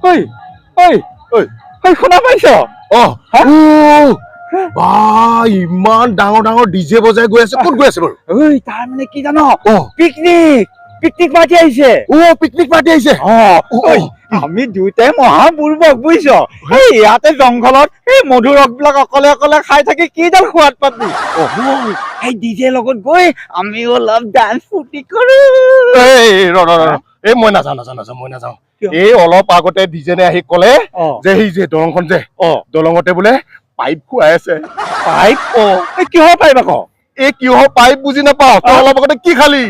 ঐ ঐ। ঐ। ঐ, শুনা পাইছ? অ। হা? ও, বা, ইমান ডাঙৰ ডাঙৰ ডিজে বজাই গৈ আছে। ক'ত গৈ আছে বাৰু? ঐ, তাৰ মানে কি জান? অ। পিকনিক পিকনিক পাৰ্টি আহিছে। অ, পিকনিক পাৰ্টি আহিছে। অ। অ। ঐ, আমি দুয়োটাই মহা বুৰ্বক, বুজিছ? এই ইয়াতে জংঘলত এই মধুৰস বিলাক অকলে অকলে খাই থাকি কিডাল সোৱাদ পাবি? অ। এই ডিজে লগত গৈ আমি অলপ ডান্স ফূৰ্তি কৰো। এই ৰ ৰ ৰ, এই মই নাযাওঁ, নাযাওঁ, নাযাওঁ, মই নাযাওঁ। কিয়? এই অলপ আগতে ডিজেনে আহি ক'লে অ। যে সেই যে দলংখন যে, অ। দলঙতে বোলে পাইপ খুৱাই আছে। পাইপ? অ। এই কিহৰ পাইপ আকৌ? এই কিহৰ পাইপ বুজি নাপাওঁ। তই অলপ আগতে কি খালি?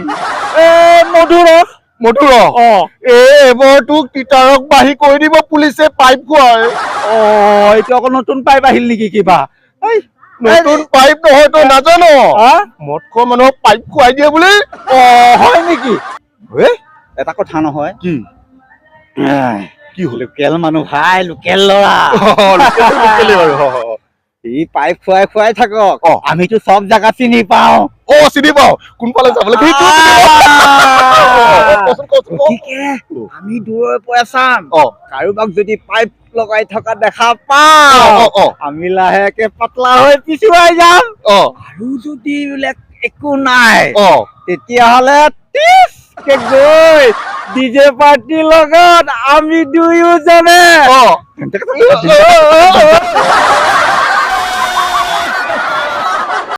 এ মধুৰস। মধুৰস? অ। এই এবাৰ তোক তিতাৰক বাঢ়ি কৰি দিব পুলিচে পাইপ খুৱাই। অ, এইটো আকৌ নতুন পাইপ আহিল নেকি কিবা? এই নতুন পাইপ নহয়, তই নাজান? হা? মদ খোৱা মানুহক পাইপ খুৱাই দিয়ে বুলি। অ, হয় নেকি? ঐ, এটা কথা নহয়। কি? এহ, কি হ'ল? লোকেল মানুহ ভাই, লোকেল ল'ৰা। অ, লোকেলেই বাৰু, অ, অ। ই পাইপ খুৱাই খুৱাই থাকক। অ। আমিতো চব জাগা চিনি পাওঁ। অ, চিনি পাওঁ, কোনফালে যাব লাগে সেইটো চিনি পাওঁ। কচোন, কচোন, ক। গতিকে আমি দূৰৰ পৰা চাম। অ। কাৰোবাক যদি পাইপ লগাই থকা দেখা অ। পাওঁ, অ অ আমি লাহেকে পাতলা হৈ পিছুৱাই যাম। অ। আৰু যদি বোলে একো নাই, অ। তেতিয়াহ'লে টিচকে গৈ ডিজে পাৰ্টিৰ লগত আমি দুয়োজনে অ।